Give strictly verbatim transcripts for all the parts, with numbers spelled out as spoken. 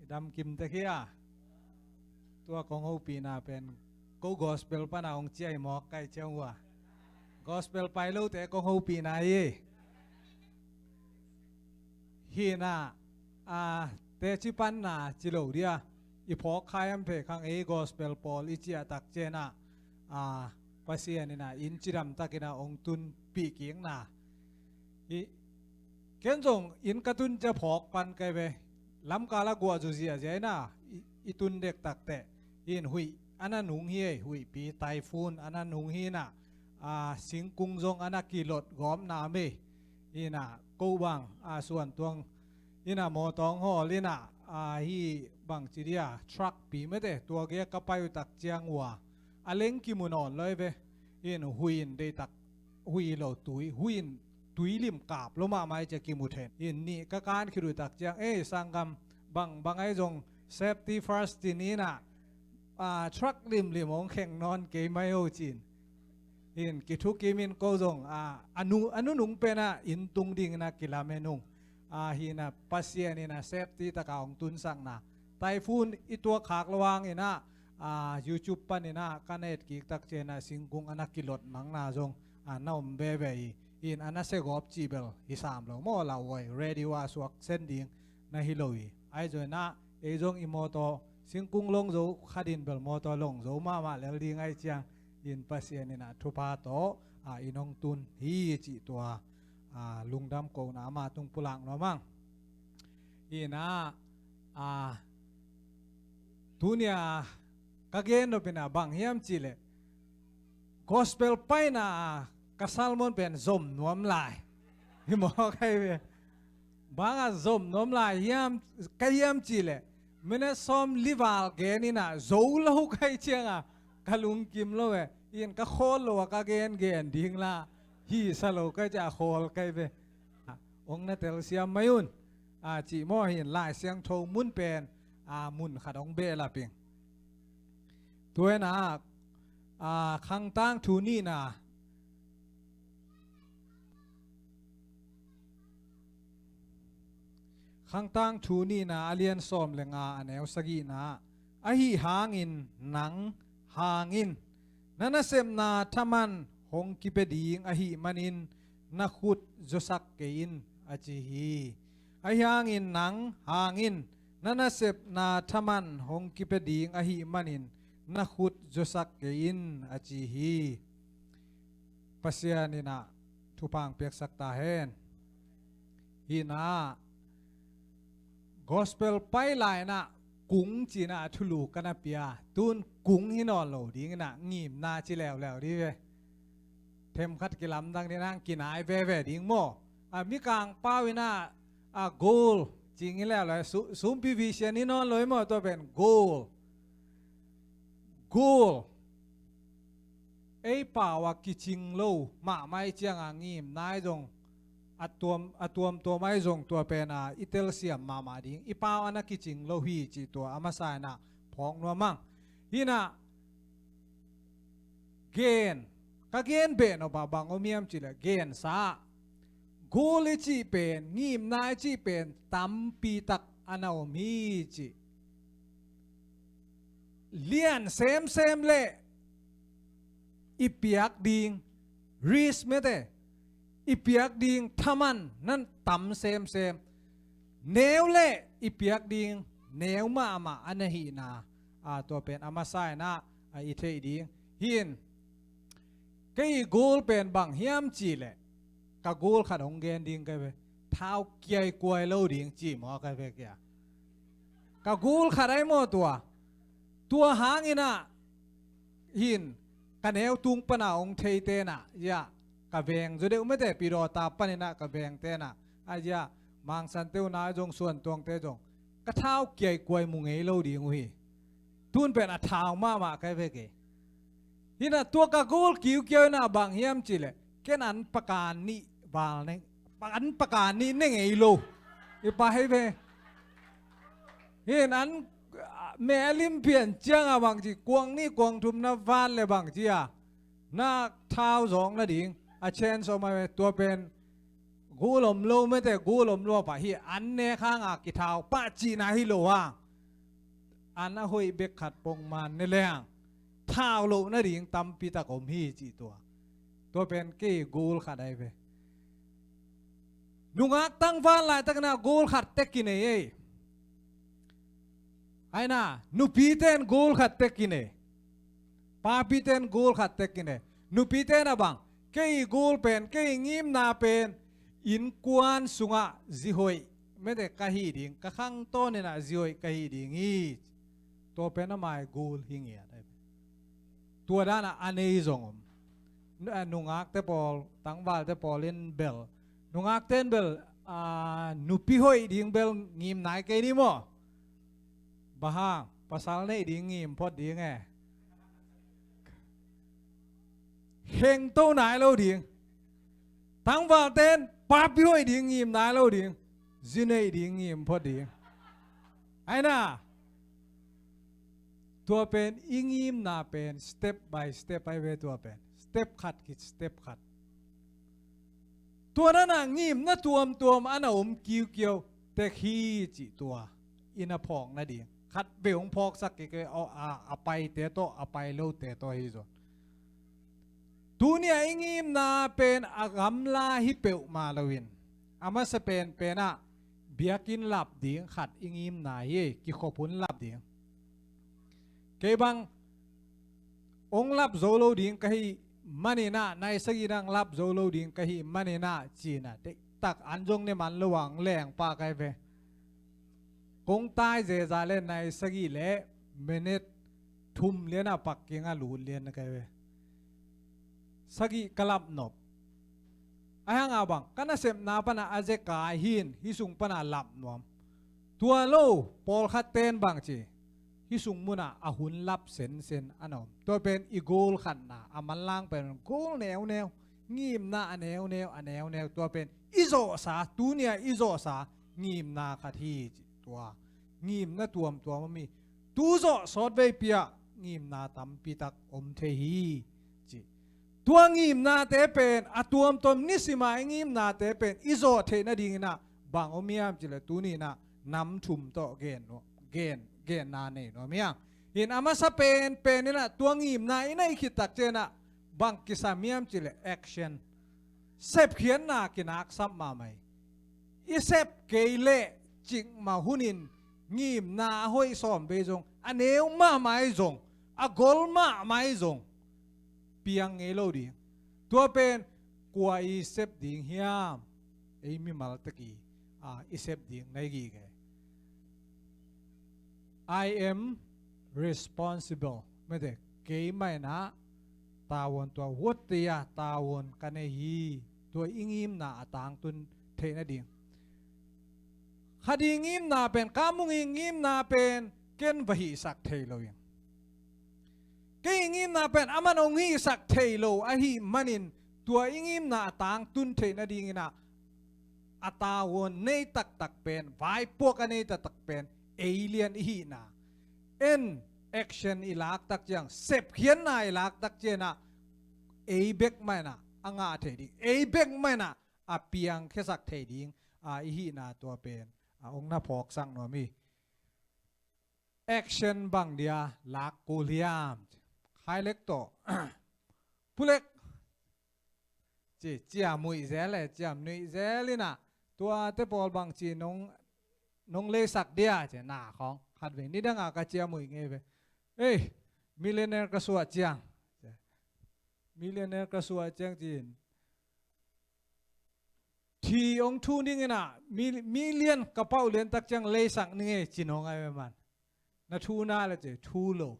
Dam kim tek hi a. Tua kong hopihna pen ko gospel pana hong ciai mawk kai ciang ua. Gospel pai lote kong hopihna hi. Hina a teci panna ci lo dia i phawk khai am phei khang ei gospel pawl i ciah tak cianah a Pasian inah in cidam takinah hong tunpih kikna hi. Ken zong inn ka tun cia phawk pan kai ve. Lamkal a guah zu ziahziah ina i, i tun dek takteh in huih a na nung hi ei, huihpi typhoon a na nung hi inah a singkung zong a na kilot gawmna mei. Inah ko bang a suan tuang inah mawtawng hawl inah a hi bang ci dia truck pi mete tua gei ka pai uh tak ciang ua a leng kimu nawn lo ei ve. In huih in deitak huih lo tui, huih in tui lim kap lo mahmah ei cia kimu then. In nih ka kan khit uh tak ciang ei sanggam bang bang ai zong safety first ci ni inah a truck limlim hong kheng nawn kei mai ho cin. In kithukim in ko zong a a nu a nunung penah inn tung ding inah kilamen ung. A hinah Pasian inah safety taka hong tunsakna typhoon i tuak khak lo hang inah a YouTube pan inah ka na et kik tak cianah singkung a na kilot mangna zong a na om veve hi. In a na segawp cih bel hi sam lo maw, lauhuai radio a suak sen ding na hi lo hi. Ai zong inah ei zong i mawtaw singkung long zo khatin bel mawtaw long zo mahmah lel ding ai ciang in Pasian inah thupha tawh a in hong tun hi cih tua a lungdam kohna ama tung pulak nuam ang. Inah a tunia ka gen nop inah bang hiam cihleh gospel paina a ka sermon pen zom nuam lai. Hi maw kai ve. Banga zom nuam lai hiam ka hiam cihleh minute sawm li val gen inah zo lo kai cianga ka lungkim lo e. In ka khawl lo a ka gen gen ding la hi sa lo kai cia khawl kai ve. Hong na telsiam mai un a cih maw hin Lai Siangtho mun pen a mun khat hong behlap ing. Tuina a Khangtang thu nihna Khangtang thu nihna a lian sawm le nga a neu sagihna ahi hangin nang hangin na nasepna thaman hong kipia ding ahi manin na khut zuasak kei in a ci hi. Ahi hangin nang hangin na nasepna thaman hong kipia ding ahi manin na khut zuasak kei in a ci hi. Pasian inah thupha piaksak ta hen. Hinah gospel pai lai inah kung cinah a thulu ka na pia tun kung hi nawn lo ding inah ngimna ci leuleu dih ve. Themkhat kilamdang dih nang kinai veve ding maw. A mikang pau inah a goal cing hi leuleu sumpi vision hi nawn lo hi maw tua pen goal. Goal ei pau a kicing lo mahmah i cianga ngimna i zong a tuam a tuamtuam ai zong tua pena i telsiam mahmah ding i pau a na kicing lo hi cih tua a masa inah phawk nuam ang. Hinah gen ka gen beh nop a bang om hiam cihleh gensa goal i cih pen ngimna i cih pen tampi tak a na om hi cih lian semsem le i piak ding risk mete i piak ding thaman nan tam semsem neu le i piak ding neu mahmah a na hihna a tua pen a masa inah a i theih ding hin. Kei i goal pen bang hiam cihleh ka goal khat hong gen ding kai ve. Thau kiaikuai lo ding ci maw kai ve kia ka goal khat ai maw tua tua hang inah hin ka neu tung pana hong thei tenah ia ka veng zaw deuh mete pidaw ta pan inah ka veng tenah a ia mangsan teu na zong suan tuangte zong ka thau kiaikuai mu ngei lo ding uh hi. Tun pen a thau mahmah kai ve kei. Hinah tua ka goal kiukiau inah bang hiam cihleh ken an pakan nih val neng an pakan nih neng ei lo i pa hei ve. Hin an me a lim pian cianga bang ci kuang nih kuang thum na vat le bang ci a na thau zawng nading a chance om a ve tua pen goal om lo mete goal om lo a pah hi an nek hanga kithau pah cihna hi lo hang. an a hoih bek khat pongman ne leng thau loh nading tampi tak om hi cih tua. Tua pen kei goal khat ahi ve. Nungak tangval laitakin ah goal khat tek kinei ei. Aina, nupite in goal khat tek kinei. Papite in goal khat tek kinei. Nupite in a bang, kei goal pen, kei ngimna pen innkuan sungah zi hoih, mete, ka hi ding, ka khangtawn in ah zi hoih ka hi ding hi. Tua pen a mai goal hi ngiat ahi. Tua dan ah a nei zong om. Nu-, a, nungakte pawl, tangvalte pawl in bel, nungakte in bel, a, nupi hoih ding bel ngim nai kei ni maw? Bang hang, pasal neih ding ngim phot ding e. Khengto nai lo ding. Tangvalte in papi hoih ding ngim nai lo ding. Zi neih ding ngim phot ding. Aina, tua pen i ngimna pen step by step ahi ve tua pen. Step khat khit step khat. Tua dan ah ngimna tuamtuam a na om kiukiau tek hi cih tua i na phawk nading. Khat vei hong phawksak kik e, a, a, a paite tawh, a pai lote tawh hi zaw. Tuni a i ngimna pen a gamla hi peuhmah loin, a masa penpen ah biakinn lap ding khat i ngimna hi, kikhop hun lap ding. Kei bang hong lap zo lo ding ka hih manin ah, nai sagih nang lap zo lo ding ka hih manin ah, ci-in ah, dektak an zong ne man lo a hong leng pah ka hi ve. Kong tai zeza le nai sagih le minute thum lian a pak kingah lut lian ka hi ve. Sagih ka lap nop. Ahi hang a bang, ka nasepna pan a a zekai hi-in, hih sung pan a lap nuam. Tua lo, pawlkhat ten bang ci, hih sung mun ah a hun lap sensen a na om. Tua pen i goal khatna, a manlang pen goal neuneu, ngimna a neuneu, a neuneu. Tua pen i zawhsa, tuni a i zawhsa ngimna khat hi ci. Tua ngimna tuamtuam om hi. Tu zawh sawtveipi ah ngimna tampi tak om thei hi ci. Tua ngimnate pen a tuamtuam, nisim a i ngimnate pen i zawh theih nadingin ah bang om hiam cih leh, tuni in ah nam thum tawh gen, gen, genna nei nuam hi hang. In a masa penpen in ah tua ngimna i neih khit tak ciangin ah bang kisam hiam cih leh action. Sepkhiatna kinaksap mahmah hi. I sep kei leh cikmah hunin ngimna a hoih sawm vei zong, a neu mahmah hi zong, a gol mahmah hi zong, piang ngei lo ding. Tua pen kua i sep ding hiam? Ei mimal tek i, a, i sep ding na hi gige. I am responsible. Mete, keimah in ah tavuan, tua huatte a tavuan ka nei hi. Tua i ngimna a tangtun theih nading. Khat i ngimna pen, Kam Mung i ngimna pen ken va hihsak thei lo ing. Kei i ngimna pen aman hong hihsak thei lo ahih manin, tua i ngimna a tangtun theih nadingin ah a tavuan nei taktak pen, vaipuak a nei taktak pen ei lian i hihna. En, action i lak tak ciang, sepkhiatna i lak tak ciangin ah ei bek mah in ah a ngah thei ding, ei bek mah in ah a piangkhiasak thei ding, a, i hihna tua pen, a, hong na phawksak nuam hi. Action bang dia lak kul hiam? Khailek tawh Pulek ci, ciamnuih zel e, ciamnuih zel in ah, tuate pawl bang ci, nong, nong leisak dia ci, na khawng. Khatvei nidang a ka ciamnuih ngei ve. Ei, millionaire ka suah ciang, millionaire ka suah ciang ci-in, thi hong thun dingin ah, mi-, million ka pauh lian tak ciang leisak ning ei, ci nong ai ve man. Na thu na le ci, thu lo.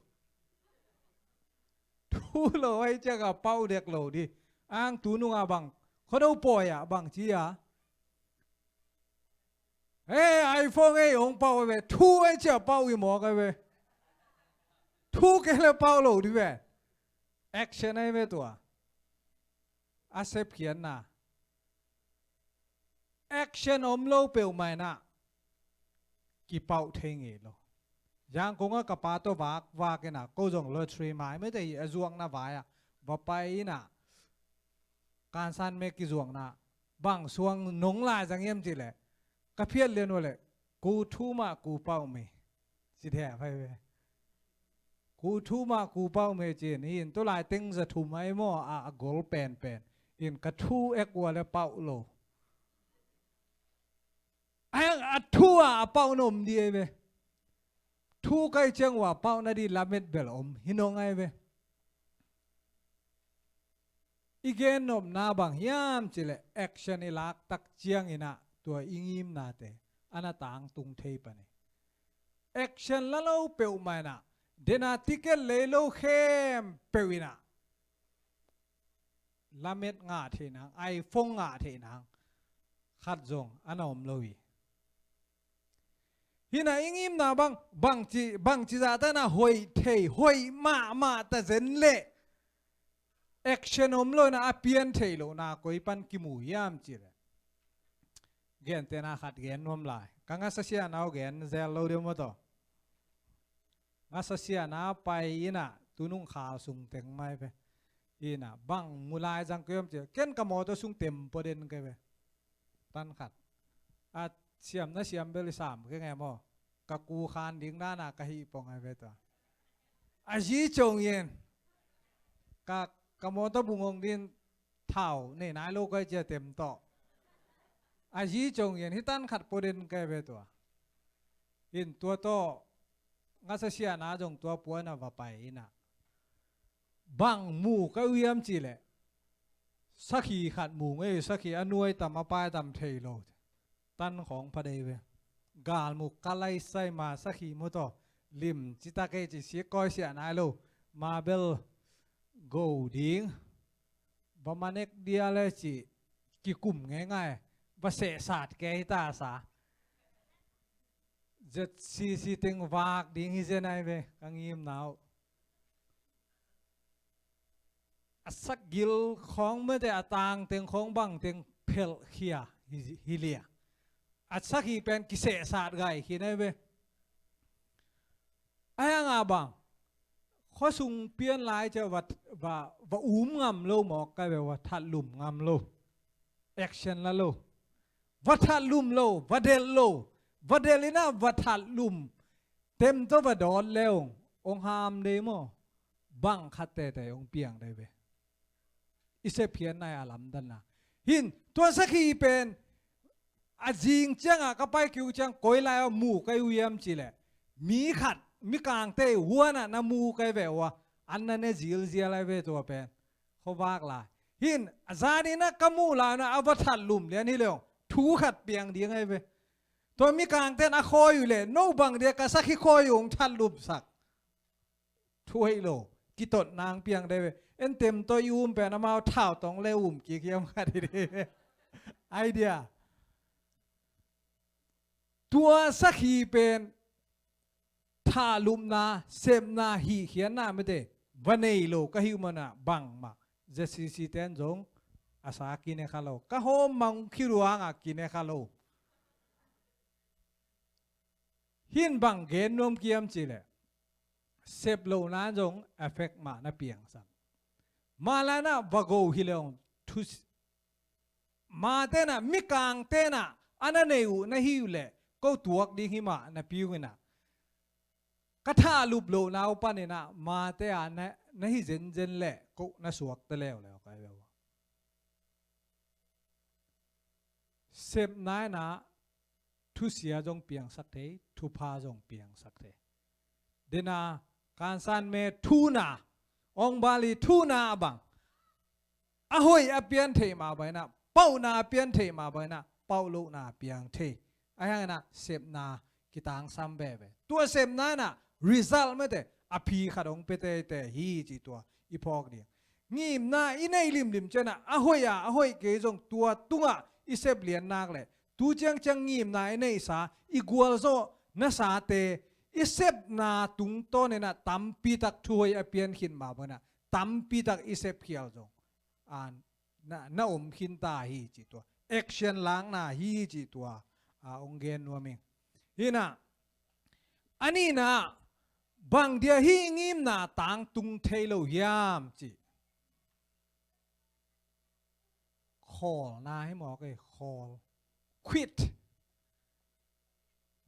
Thu lo ai ciang a pauh dek lo di. Ang tu nung a bang, Khuado pawi ah bang ci a, "Ei, iPhone ei hong pauh ai ve," thu ai ciang pauh i mawk ai ve. Thu kei le pauh lo di ve. Action ai ve tua. A sepkhiatna. Action om lo peuhmah in ah kipauh thei ngei lo. Yangon ah ka pa tawh vak, vak in ah, ko zong lottery mai mete hi, a zuakna vai ah va pai in ah, kansan me kizuakna, bang suang nong lai zang hiam cih leh, ka phiat lian uh leh, ku thu mah ku pauh mi. Ci thei a pai ve. Ku thu mah ku pauh mei cin, hi in tulai teng za thum ai maw, a, a gol penpen. In ka thu ek ua le pauh lo. A, a thu a, a pauh na om di ai ve. Thu kai ciang ua pauh na di lamet bel om hi nong ai ve. I gen nopna bang hiam cileh action i laktak cianginah tua i ngimnate ana tangtung thei pan hi. Action la lo peuhmah inah dena ticket lei lo khempeuh inah lamet ngah theih nang, iPhone ngah theih nang khat zong ana om lo hi. Hinah i ngimna bang, bangci, bangci zahta inah hoih thei, hoih mahmah ta zen leh action om lo inah a pian theih lohna koi pan kimu hiam cileh. Gentehna khat gen nuam lai. Ka ngasa siahna uh gen zel lo deuh maw taw. Ngasa siahna pai inah tunung khal sung teng mai ve. Inah bang mu lai zang kei om cileh. Ken ka mawtaw sung tempo den kei ve. Tan khat. A siam na siam bel i sam kei nge maw. Ka ku khan ding dana ka hih pong ai ve tua. A zi cong in. Ka, ka mawtaw bung hong din thau nei nai lo kai cia tem tawh. A zi cong in hi tan khat po den kai ve tua. In tua tawh ngasa siahna zong tua puana va pai inah. Bang mu ka uiam cileh. Sakhi khat mu ngei sakhi a nuai tam a pai tam thei lo. Tan khawng pha dei ve. Galmuk ka laisai ma sakhi mu taw. Lim citak ei ci sik kawi siah nai lo. Ma bel go ding. Va manek dia le ci kikum ngeingai. Va sehsat kei ta sa. Z C C teng vak ding hi zen ai ve. Ka ngimna uh. A sak gil khawng mete a tang teng khawng bang teng phelh khia hi, hi lia. A sak hi pen kisehsat gai khin ai ve. A hianga bang khuasung pian lai cia va, va, va um ngam lo mawk kai ve, va that lum ngam lo. Action la lo. Va that lum lo, va delh lo. Va delh inah va that lum. Tem tawh va dawt leung. Ong ham dei maw. Bang khat tete ong piang dei ve. I sep hian nai a lamdanna. Hin, tuan sakhi pen a zing ciangah ka pai kiu ciang koi lai a mu kai uiam cileh. Mi khat, mi kangte huanah na mu kai ve ua. An na ne zilzial ai ve tua pen. Khuavak lai. Hin, a zaninah ka muh launa a va that lum lian hi leung. Thu khat piang ding ai ve. Tua mi kangten a khawi uh leh, no bang dia ka sakhi khawi uh ong that lumsak. Thuaih lo, kitot nang piang dei ve. En tem tawh i um pen amau thau tong le um kik hiam khat hi dei ve. Idea. Tua sakhi pen thalupna, sepna, hihkhiatna mete va nei lo ka hih uh manah bangmah Z C C ten zong a sa kine kha lo. Ka hawm mang khiruangah kine kha lo. Hin bang gen nuam kiam cileh sep lohna zong effect mah na piangsak. Malanah va go hi leong thu. Matenah, mikangtenah a na nei uh na hi uh leh ko tuak ding hi mah na piu inah. Ka thalup lohna uh paninah mate ah na, na hi zenzen leh ko na suakta leuleu kai lo. Sepna inah thusia zong piangsak thei, thupha zong piangsak thei. Dena kansan me thuna, ong bali thuna a bang. A hoih a pian theih mah bang inah, pauhna a pian theih mah bang inah, pauh lohna a piang thei. A hiang inah sepna kitangsam veve. Tua sepna inah result mete a phi khat ong pia teitei hi ci tua i phawk ding. Ngimna i nei limlim cianah a hoih a, a hoih kei zong tua tungah i sep lian nak leh tu ciangciang ngimna i neihsa, i gualzawh nasate i sepna tungtawn inah tampitak thuhoih a pian khin mah bang inah tampitak i sep khial zong a na, na om khinta hi ci tua. Action lakna hi ci tua. A ong gen nuam ing. Hinah a nihna bang dia hih ngimna tangtung thei lo hiam ci. Khawlna hi mawk ei, khawl. Quit.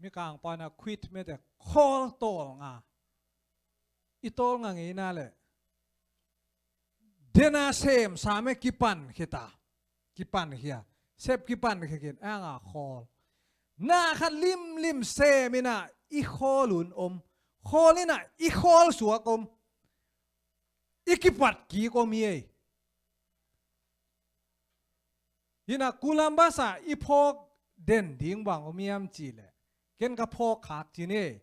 Mikang pana quit mete khawl tawlnga. i tawlnga ngeina le dena sem sam e kipan khita, kipan khia, sep kipan khia khin anga khawl. Na khat limlim sem ina i khawl un om, khawl ina i khawl suak om, i kipat kik om hi ei. Hina Columbus a i phawk den ding bang om hiam cih leh ken ka phawk khak ci ni.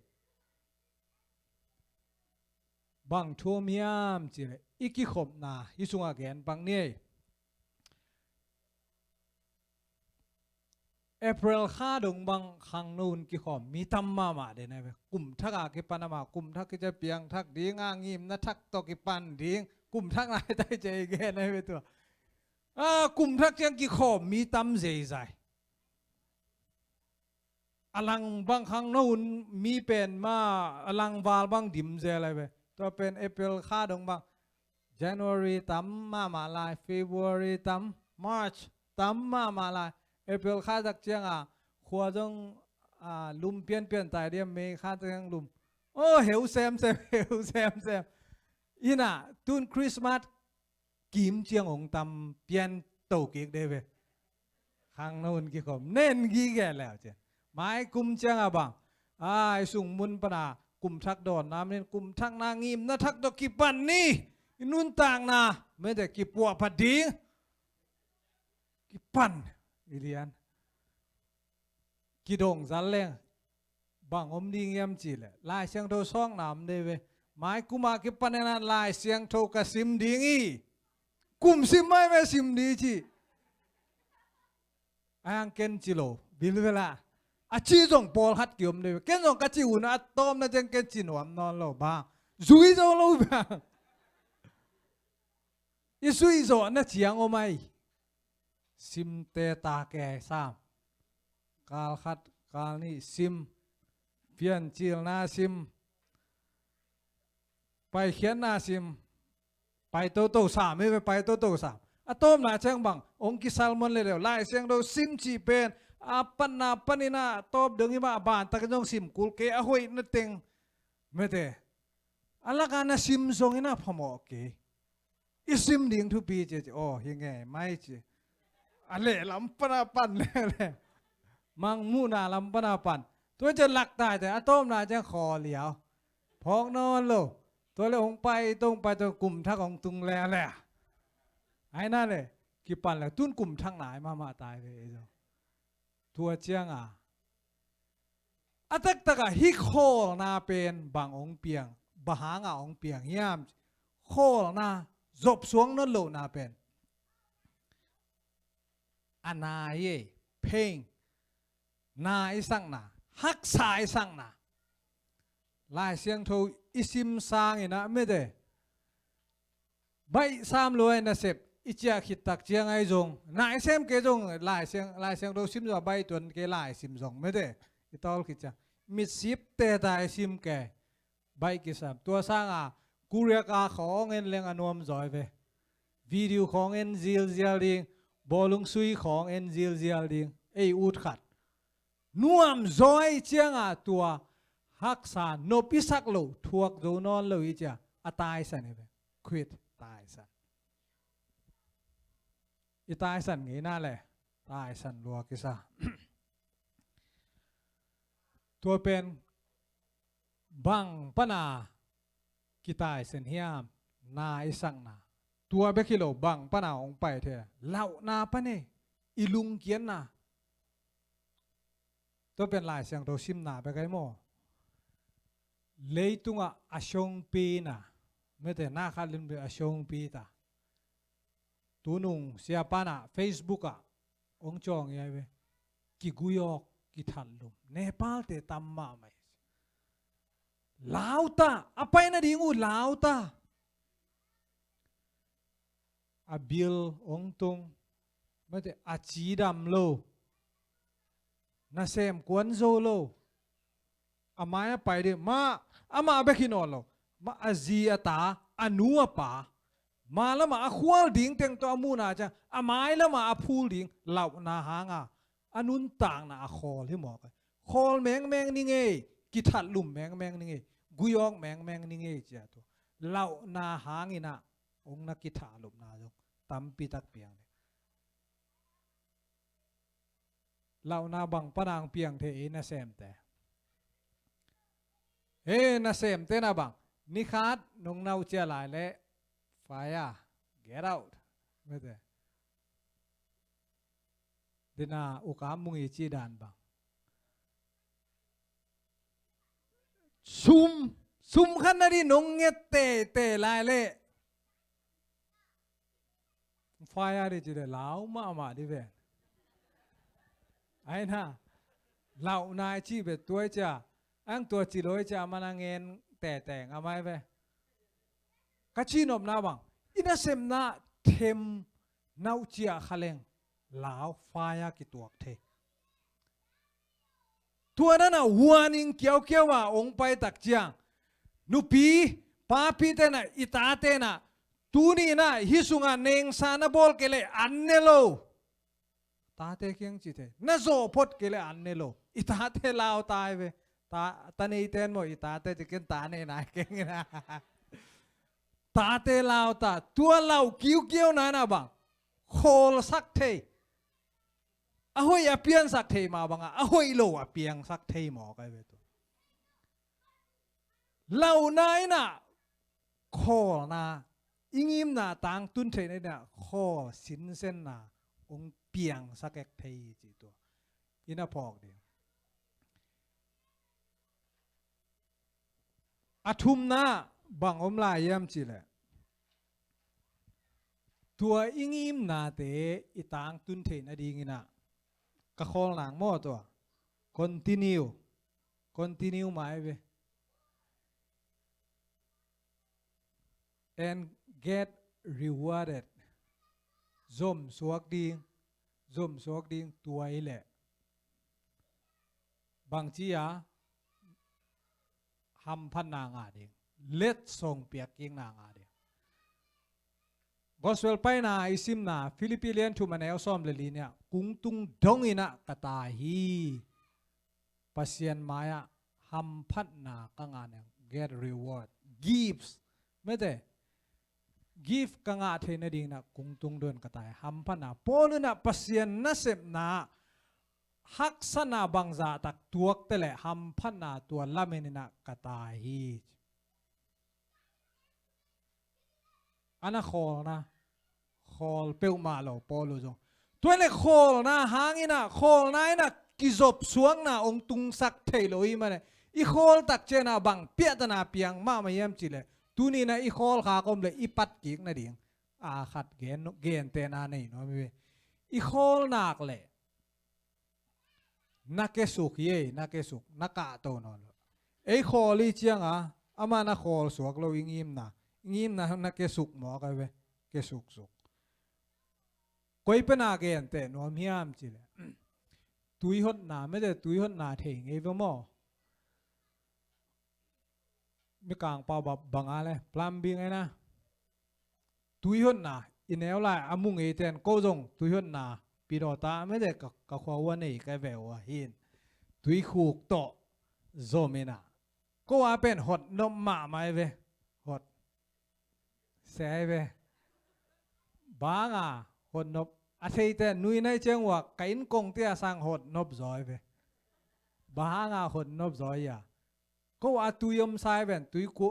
Bang thu om hiam cih leh i kikhopna hi sungah gen pak ni. April kha dong bang khangno hun kikhawm mi tam mahmah den ai ve. Kum thak a kipan ama kum thak kicia piang thak ding a ngimna thak tawh kipan ding kum thak nai tai cia i gen ai ve tua. A kum thak ciang kikhawm mi tam zeizai. A lang bang khangno hun mi pen ma a lang val bang dim zel ai ve. Tua pen April kha dong bang January tam mahmah lai, February tam, March tam mahmah lai, April kha tak cianga khua zong a, lum pianpian tai diam, May kha ciang lum. Oh, heu semsem, heu semsem. Ina tun Christmas kim ciang hong tam pian to kik de ve. Khangno hun kikhawm nen gige leu cian. Mai kum cianga bang ai sung mun pana kum thak dawnna min kum thakna ngimna thak tawh kipan ni. I nuntakna mete kipuah phat ding kipan i lian. Kidong zal leng bang om ding hiam cih leh Lai Siangtho sawkna om de ve. Mai kuma kipan ina Lai Siangtho ka sim ding i. Kum sim mai ve sim ding ci. Ai ang ken ci lo bilvela a ci zong pawlkhat kiom de ve. Ken zong ka ci hun a tawmna ciang ken ci nuam nawn lo bang zui zo lo bang. I zui zawhna ciang om ai. Simte ta ke sam. Kal khat kal nih sim. Piancilna sim. Paikhiatna sim. Pai toto sam hi ve, pai toto sam. A tawpna ciang bang hong kisalmon leleu Lai Siangtho sim cih pen a panna panin a tawp dong hi mah a ban takin zong sim kul kei a hoihna teng. Mete a laka na sim zongin a phamawh kei. I sim ding thupi ci ci aw hi ngei mai ci. A leh lam pana pan lele. Mangmuhna lam pana pan. Tua ci laktaite a tawpna ciang khaw liau. Phawk nawn lo. Tua le hong pai tong pai tong kum thak hong tung lele. Aina le kipan le tun kum thak nai mahmah tai ve ei zo. Tua cianga a taktakah hih khawlna pen bang hong piang, bang hanga hong piang hiam? Khawlna zop suang nawn lohna pen a nai ei, pain, na i sakna, haksa i sakna. Lai Siangtho i sim sangin a mete baih sam luai nasep i ciah khit tak ciang ai zong na i sem kei zong Lai Siang, Lai Siangtho sim zong a baih tuan kei lai sim zong mete i tawl khit ciang mitsip teta i sim kei baih kisam. Tua sanga kuriak a khawng en leng a nuam zawi ve. Video khawng en zilzial ding, bawlung sui khawng en zilzial ding ei ut khat. Nuam zawi cianga tua haksa nop i sak lo thuak zo nawn lo i cia a taisan hi ve. Quit taisan. I taisan ngeina le taisan lua kisa. Tua pen bang pana kitaisan hiam? Na i sakna. Tua bek hi lo bang pana hong pai thei? Lauhna pane i lungkiatna. Tua pen Lai Siangtho simna bek ai maw? Leitungah a siongpina mete na khat limpi a siongpi ta. Tunung siapanah Facebook ah hong cawng iai ve. Kigui awk kithatlum Nepalte tam mahmah hi. Lauta a paina ding uh lauta. A bil hong tung mate a cidam lo. Nasem kuan zo lo. A mai a pai ding mah amah bek hi nawn lo. Mah a zi a ta a nu a pa. Ma lamah a khual ding teng tawh a muhna ciang a mai lamah a phul ding lauhna hanga a nuntakna a khawl hi mawk. Khawl mengmeng ni ngei. Kithatlum mengmeng ni ngei. gui awk mengmeng ni ngei ci a, tua lauhna hangin ah hong na kithahlupna zong tampi tak piang ding. Lauhna bang pan a hong piang thei, ei nasemte. Ei nasemte na bang, ni khat nong nau ciah lai leh, fire, get out. Mete. Dena uka mungi ci dan bang. Sum, sum khat na ding nong nget teitei lai leh, fire ding ci leh lau mahmah ding ve. Ai na, lauhna i cih ve tua i cia, ang tua ci lo i cia, man a ngen teitei ngamai ve. Ka cihnopna bang, i nasemna them nau ciah kha leng, lau fire kituak thei. Tua na na warning kiaukiau a hong pai tak ciang, nupi, papi te na, i tate na, tuni na, hih sungah nengsa na bawl kei leh an ne lo. Tate kiang ci thei. Na zawh phot kei leh an ne lo. I tate lau tai ve. Ta, ta nei ten maw, i tate ci ken ta nei nai keng na. Tate lau ta. Tua lau kiukiau na na bang, khawlsak thei. A hoih a piansak thei mah bangah, a hoih lo a piangsak thei maw kai ve tu. Lauhna in ah khawlna, i ngimna tangtun theihna in ah khawl sinsenna hong piangsak ek thei hi ci tua. I na phawk ding. A thumna bang om lai hiam cih leh, tua i ngimnate i tangtun theih nadingin ah, ka khawl nang maw tua, continue, continue mai ve. And get rewarded. Zom suak ding, zom suak ding tua i leh. Bangci a, hamphatna ngah ding, letsong piakkikna ngah ding. Gospel paina i simna, Philippi lian thum a neu sawm le li nih ah, kungtung dongin ah ka tai hi. Pasian mai-ah hamphatna ka ngah ning, get reward, gifts. Mete, gift ka ngah theih nadingin ah kungtung dongin ka tai. Hamphatna, Paul in ah Pasian nasepna haksatna bangzah tak tuakte leh hamphatna tua lamen in ah ka tai hi. A na khawlna, khawl peuhmah lo Paul uh zong. Tua leh khawlna hangin ah, khawlna in ah kizop suakna hong tungsak thei lo hi mah leh, i khawl tak ciangin ah bang piahtana piang mahmah hiam cih leh, tuni in ah i khawl khak om leh i patkik nading a khat gen, gentehna nei nuam hi ve. I khawl nak leh na kesuk hi ei, na kesuk, na kahto nawn lo. Ei khawl i ciangah, amah na khawl suak lo i ngimna, i ngimna na kesuk mawk ai ve, kesuksuk. Koi pen a genteh nuam hiam cih leh, tui hotna, mete tui hotna thei ngei ve maw. Mikang pau bang a leh, plumbing ai na. Tui hotna, i neu lai a mu ngei ten, ko zong tui hotna, pidawta, mete ka, ka khua ua nei ka ve ua hin. Tui khuk tawh, zom in ah. Ko a pen hot nop mahmah ai ve. Hot. Se ai ve. Bang a hot nop. A theite nui nai ciang ua, ka inn kong tia sang hot nop zaw ai ve. Bang a hot nop zaw ai a. Ko a tui om sai ven, tui ku,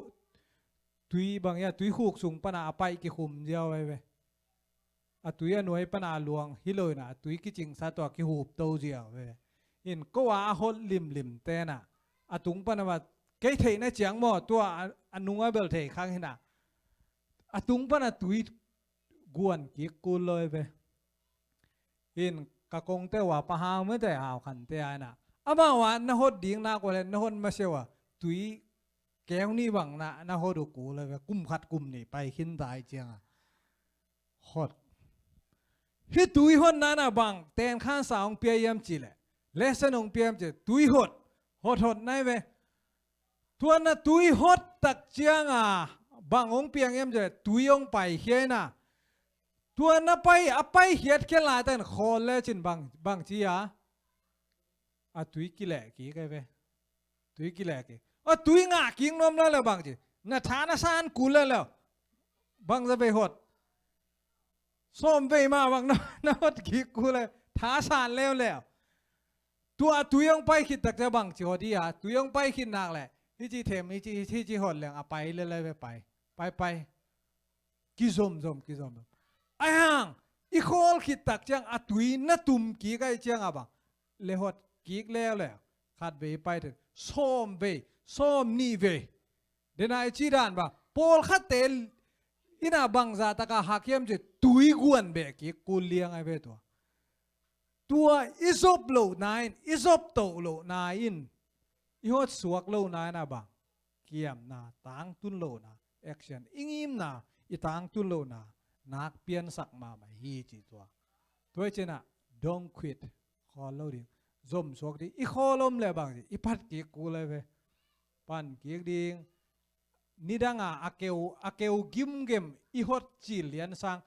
tui bang ia, tui khuk sung pana a paih kikhum ziau ai ve. A tui a nuai pana a luang hi lo in ah, a tui kicingsa tua kihupto ziau ve. In ko a a hot limlim ten ah, a tung pana va, kei theihna ciang maw, tua a, a nung a bel thei khang hi in ah, a tung pana tui guan kik kul lo ai ve. In ka kongte ua pa hau mete hau khante a in ah, amau a na hot ding nak ua leh na hot masiau a, tui keu nih bang na, na hot uh kul ai ve, kum khat kum nih pai khin tai ciangah. Hot. Hih tui hotna in ah bang tenkhansa hong pia hiam cih leh, lesson hong pia hiam cih leh, tui hot. Hot hot nai ve. Tua na tui hot tak ciangah bang hong piang hiam cih leh, tui hong paikhia in ah. Tua na pai, a paikhiat khia lai ten khawl lecin bang, bangci a, a tui kileh kik ai ve. Tui kileh kik. A tui ngah kik nuam lele bang ci. Na tha na san kul lele. Bang za vei hot. Sawm vei mah bang na, na hot kik kul le. Tha san leuleu. Tua a tui hong pai khit tak ciang bang ci hot hi a. Tui hong pai khit nak le. Hi ci them, hi ci, hi ci hot leng a pai lele ve pai. Pai, pai. Kizomzom, kizomzom. Ahi hang, i khawl khit tak ciang a tui na tum kik ahi ciang a bang. Le hot kik leuleu. Khat vei pai then. Sawm vei, sawm nih vei. Dena i ci dan bang. Pawlkhatte ina bangza taka hak hiam ci tui guan beh kik kul liang ahi ve tua. Tua i zop lohna in, i zop toh lohna in, i hot suak lohna in a bang. Kiamna, tangtun lohna, action. I ngimna, i tangtun lohna, nak piansak mahmah hi ci tua. Tua i cina, don't quit, khawl lo ding. Zom suak ding, i khawl om le bang ci, i pat kik kul le ve. Pan kik ding, nidanga a keu, a keu gimgem i hot cil lian sang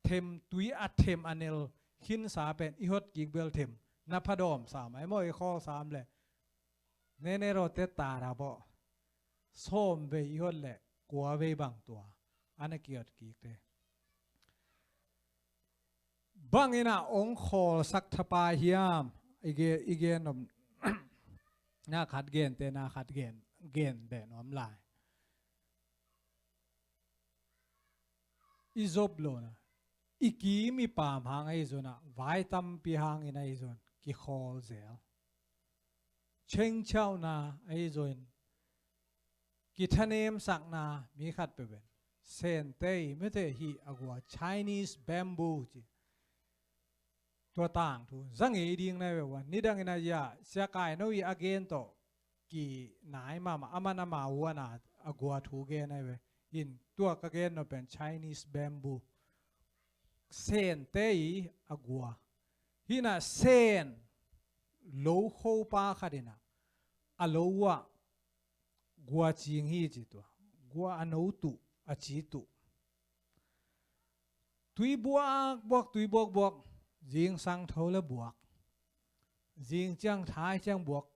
them tui a them a nel khinsa pen i hot kik bel them na phadawm sam ai maw i khawl sam le nene rawte tara bawh sawm vei i hot le kua vei bang tua ana kihot kikte. Bang ina ong khawlsak thapai hiam? I gen, i gen om na khat gente na khat gen, gen beh nuam lai. I zop lo na i kim i pam hang ahi zona vai tampi hangin ahi zon kikhawl zel. Chengchauna ahi zon. Kithanemsakna mi khat peuh pen Sente i mete hi a gua Chinese bamboo ci. Tua tangthu zang i ding nai ve ua nidangin a ya siakai no i a gen tawh kinai mama aman ama uana a gua thu gen nai ve. In tua ka gen no pen Chinese bamboo. Sente i a gua. Hina sen lo khopa khat ina a lo uah gua cing hi ci tua. Gua a no tuh a ci tuh. Tui buak buak tui buak buak. Zingsang tho le buak. Zing ciang thai ciang buak.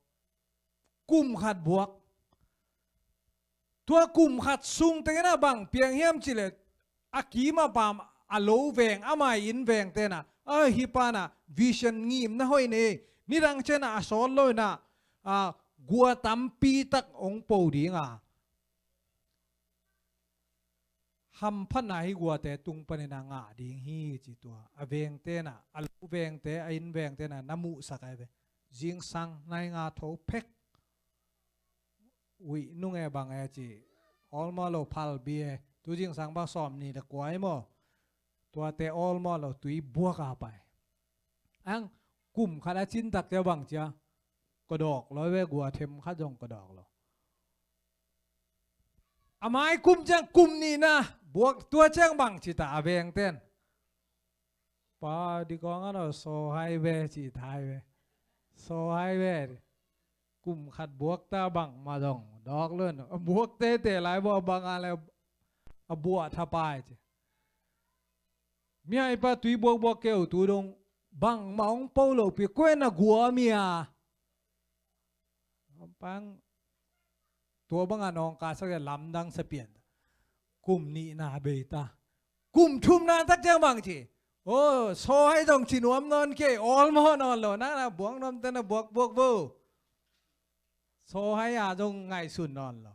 Kum khat buak. Tua kum khat sung tengin a bang piang hiam cileh a kim a pam a lo veng a mai in veng tena a hi pana vision ngim na hoih nei. Nidang cena a sawt lo ina a gua tampi tak ong po dinga hamphatna hi guate tung panina ngah ding hi ci tua a vengtena a lo vengte a in vengtena na muhsak ai ve. Zingsang nai nga tho phek. Uih nunge bang e ci. Awlmaw lo phal bia tu zingsang bang sawm ni le kuai maw. Tuate awlmaw lo tui buak a pai. Ang kum khat a cintak cia bang cia. Ka dawk lo ve gua them khat zong ka dawk lo. A mai kum ciang kum nihna buak tua ciang bang cita a vengten. Pa di kong ano so hai ve cita hai ve. So hai ve. Kum khat buak ta bang ma dong dawk lun a buak tete lai bo a bang a le a buah thapai ci. Mi hai pa tui buak buak keu tu dong bang ma ong po lo pi kuen a gua mi a. Pang tua banga nawngka sak le lamdang sa pian. Kum nihna bei ta. Kum thumna tak ciang bang ci. O so hai zong ci nuam nawn kei awlmaw nawn lo na na buak nuam te na buak buak bo. So hai a zong ngaihsun nawn lo.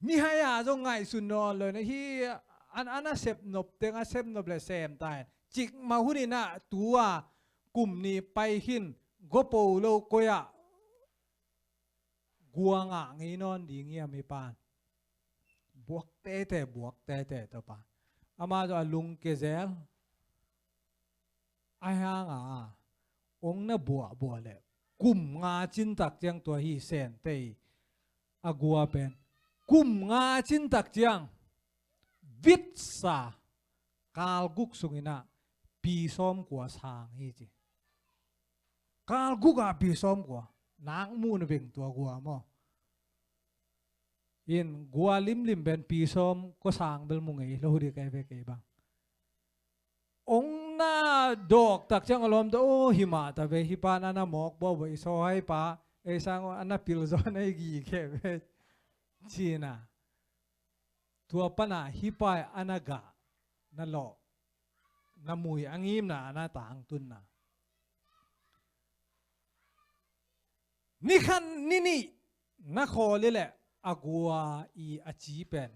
Mihai a zong ngaihsun nawn lo na hi. An an a sepnop teng a sepnop le sem ta hen cik ma hunin a tua kum ni pai hin gopo lo koi ah gua ngah ngei nawn ding hiam hi pan. Buak tete buak tete to pan ama zo a lung ke zel. Ai hanga ong na buah buah le kum nga cintak ciang tua hi sente i a gua pen kum nga cintak ciang vitsa kal guk sungina pi sawm kua sang hi ci. Kal guk a pi sawm kua nak muhna beng tua gua maw. In gua limlim pen pi sawm kua sang bel mu ngei lo dik ai ve kei bang. Ong na dawk tak ciang a lawm ta o hi mah ta ve hi pa na na mawk bo bo i so hai pa ei sang uh a na pil zaw na i gige ve, ci-in ah. Tua pan ah hih pa in a na gah, na lawh, na mui, a ngimna a na tangtunna. Ni khat ni nih na khawl hi leh a gua i a ci pen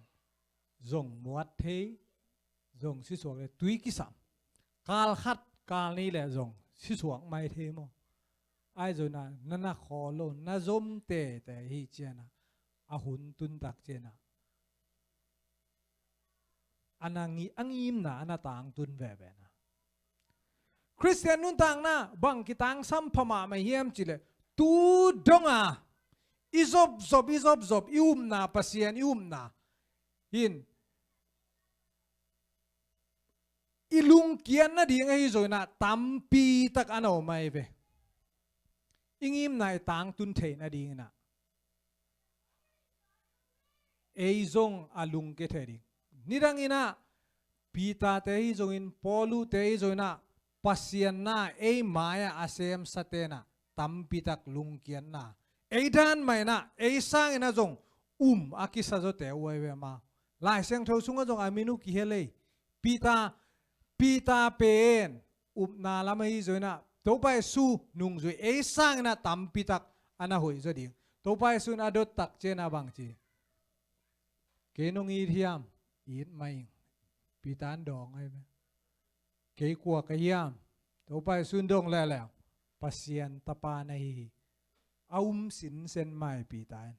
zong muat thei, zong sisuak thei, tui kisam. Kal khat, kal nih leh zong sisuak mai thei maw. Ahi zongin ah na na khawl lo, na zom teitei hi ciangin ah, a hun tun tak ciangin ah, a na ngi-, a ngimna a na tangtun veve na. Khristian nuntakna bang kitangsam pha mahmah hiam cih leh, tu dong a i zopzop, i zopzop, i upna, Pasian i upna in i lungkiat nading ahi zongin ah tampi tak a na om ahi ve. I ngimna i tangtun theih nadingin ah ei zong a lungke thei ding. Nidangin ah Peter-te ahi zongin, Paulu-te ahi zongin ah, Pasian na ei mai-ah a semsate in ah tampi tak lungkiatna, ei dan mah in ah, ei sangin ah zong um a kisa zawte uh ahi ve maw. Lai Siangtho sungah zong a min uh kihel ei. Peter, Peter pen upna lam ahi zongin ah, Topa Jesu nungzui, ei sangin ah tampi tak a na hoih zaw ding. Topa Jesu in a dot tak ciangin ah bang ci? Kei nong it hiam? It mah ing. Peter in dawng ahi ve. Kei kua ka hiam? Topa Jesu in dong leuleu, Pasian Tapa na hi hi. A um sinsen mah hi Peter in.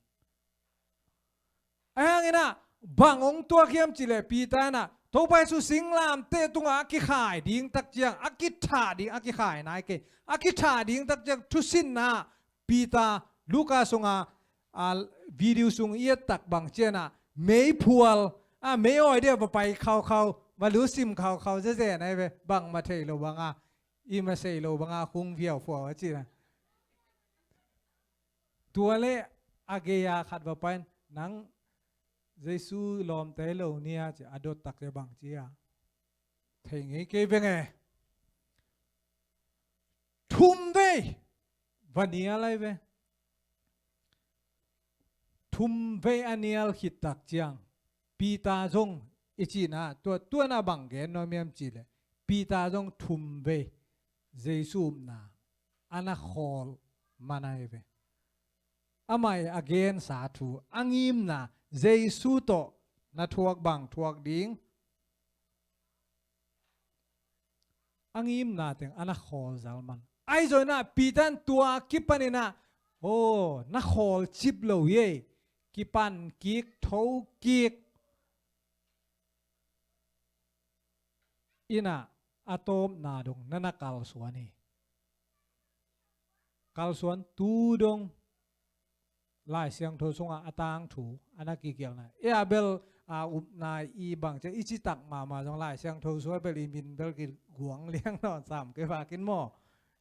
Ahi hangin ah bang hong tuak hiam cih leh Peter in ah, Topa Jesu singlamteh tungah a kikhai ding tak ciang, a kithah ding, a kikhai nai kei, a kithah ding tak ciang thusinna, Peter, Luka sunga, a, video sung i et tak bang ciangin ah, meiphual, a, mei awi dia va pai khaukhau, va lusim khaukhau zezen ahi ve, bangmah thei lo banga, i mah sei lo banga hung viaufuau a cihna. Tua leh a gei-a khat va pai-in, nang Jesu lawmte hi lo nia, ci a dot tak leh bang ci a, thei ngei kei veng e. Thum vei va nial ahi ve. Thum vei a nial khit tak ciang, Peter zong i cihna, tua, tua na bang gen nuam hiam cih leh, Peter zong thum vei Jesu upna a na khawl man ahi ve. Amah i a gensa thu, a ngimna, Jesu tawh na thuak bang thuak ding, a ngimna teng a na khawl zal man. Ahi zongin ah Peter in tua kipanin ah, aw, na khawl cip lo hi ei, kipan kik, tho kik. In ah a tawpna dong na na kalsuan hi. Kalsuan tu dong Lai Siangtho sungah a tangthu a na kigelhna. E a bel, a, upna i bang ci a i citak mahmah zong Lai Siangtho sungah bel i min bel kiguang liang nawn sam kei vakin maw.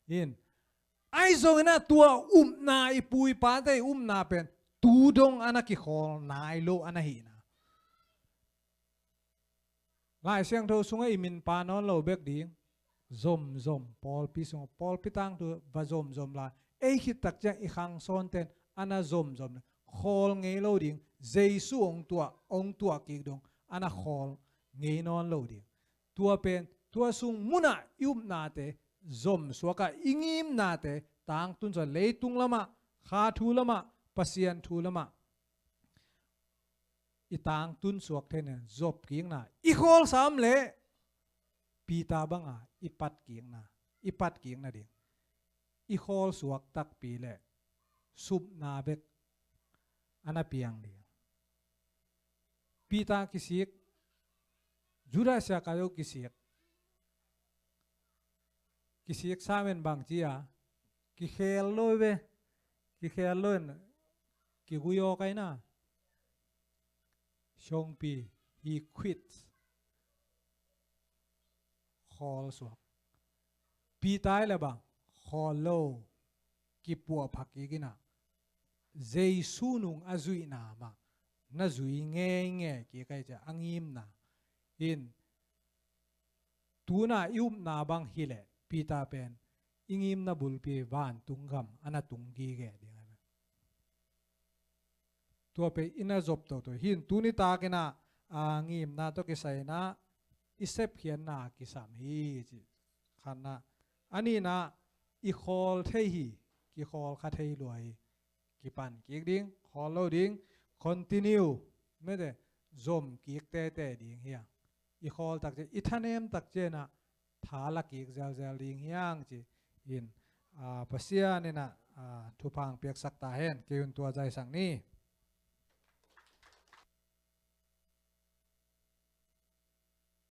In. Ahi zongin ah tua upna i pu i pate i upna pen tu dong a na kikhawl nai lo a na hihna. Lai Siangtho sungah i min pha nawn lo bek ding. Zomzom, pawlpi sungah, pawlpi tangthu va zomzom lai. Ei khit tak ciang i khang sawnten a na zomzom. Khawl ngei lo ding. Jesu hong tuah, hong tuah kik dong a na khawl ngei nawn lo ding. Tua pen, tua sung munah i upnate zom suakah, i ngimnate tangtun suak, leitung lamah, kha thu lamah, Pasian thu lamah i tangtun suak theihna, zop kikna, i khawlsa om leh Peter banga i pat kikna, i pat kikna ding. I khawl suak takpi leh supna bek a na piang ding. Peter kisik, Judas Iskariot kisik. Kisik samen bang ci a, kikhel lo ve, kikhel lo in kigui awk ahi na. Songpi, he quit. Khawl suak. Peter i le bang, khawl lo, kipuahpha kik in ah, Jesu nung a zuihna mah na zui ngeingei kik ahi ci a, a ngimna. In, tuna i upna bang hi leh Peter pen i ngimna bulpi vantung gam a na tung gige ding ahi. Tua pen i na zop toto hi. Tuni takin ah, a, ngimna tawh kisai in ah i sepkhiatna kisam hi ci. Khatna. A nihna, i khawl thei hi, kikhawl kha thei lua hi. Kipan kik ding, khawl lo ding, continue, mete, zom kik tete ding hi a. I khawl tak ciang, i thanem tak ciang ah, tha la kik zelzel ding hi hang ci in, a, Pasian in ah, a, thupha piaksak ta hen, kei un tua zaisak ni.